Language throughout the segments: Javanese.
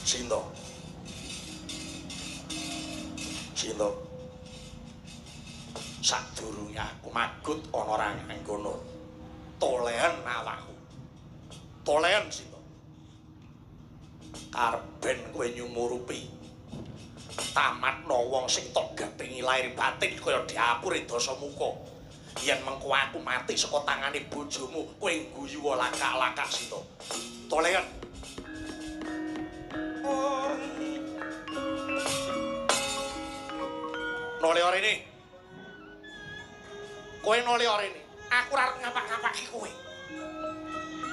Sinta. Sinta. Sadurunge aku magut ana ora nganggono. Tolean awakku. Tolean Sinta. Karben kowe nyumurupi. Tamatno wong sing tok gapingi lahir batin kaya diapure Dasamuka. Yen mengko aku mati saka tangane bojomu, kowe guyu lakak-lakak Sinta. Tolean. Nole rene. Kowe nole rene. Aku ora arep ngapak-ngapaki kowe.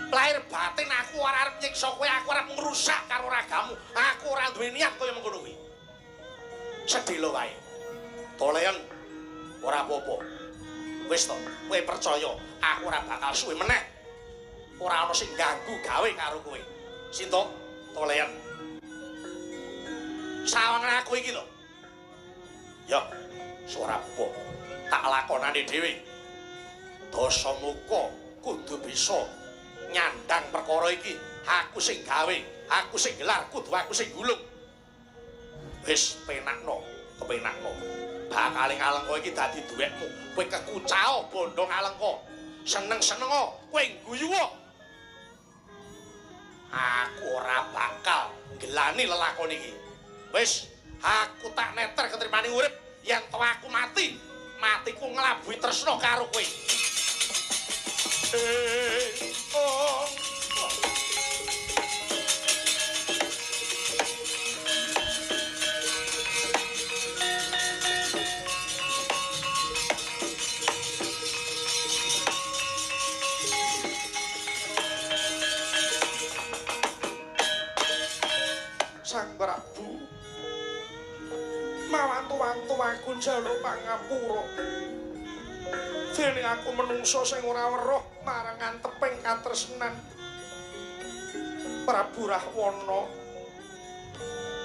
Lahir batin aku ora arep nyiksa kowe, aku arep ngrusak karo ragamu. Aku ora duwe niat kaya mengkono kuwi. Sedhela wae. Tolean ora apa-apa. Wis to, kowe percaya aku ora bakal suwe meneh. Ora ana sing ganggu gawe karo kowe. Sinta, tolean. Sawangan aku iki lho. Ya, ora apa. Tak lakonane dhewe. Dasamuka kudu bisa nyandang perkara iki. Aku sing gawe, aku sing gelar, kudu aku sing gulung. Wis penakno, kepenakno. Bakale Ngalengka iki dadi duwekmu. Kowe kekucao bondo Ngalengka. Seneng-senengo, kowe guyu. Aku ora bakal nggelani lelakon iki. Wis, aku tak neter ketrimane urip yen to aku mati. Matiku nglabuhi tresna karo kowe. Oh. Sang Prabu, mawantu-wantu aku njaluk pangapura. Dene aku menungso sing ora weruh marang anteping katresnan. Prabu Rahwana,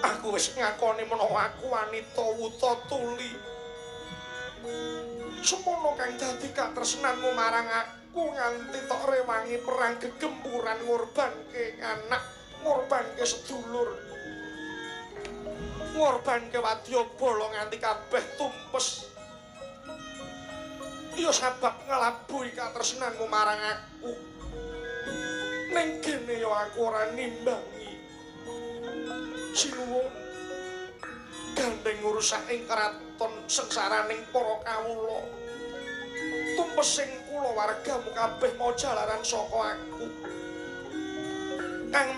aku wis ngakoni menawa aku wanita wuta tuli. Semono kang dadi katresnanmu marang aku nganti tok rewangi perang gegempuran ngorbanke anak, ngorbanke sedulur, ngorbanke wadyabala nganti kabeh tumpes. Ya sabab nglabuhi katresnanmu marang aku. Ning kene ya aku ora nimbangi. Sinuwun, gandeng ngrusak ing kraton sengsaraning para kawula. Tumpesing kula wargamu kabeh mau jalaran saka aku. Kang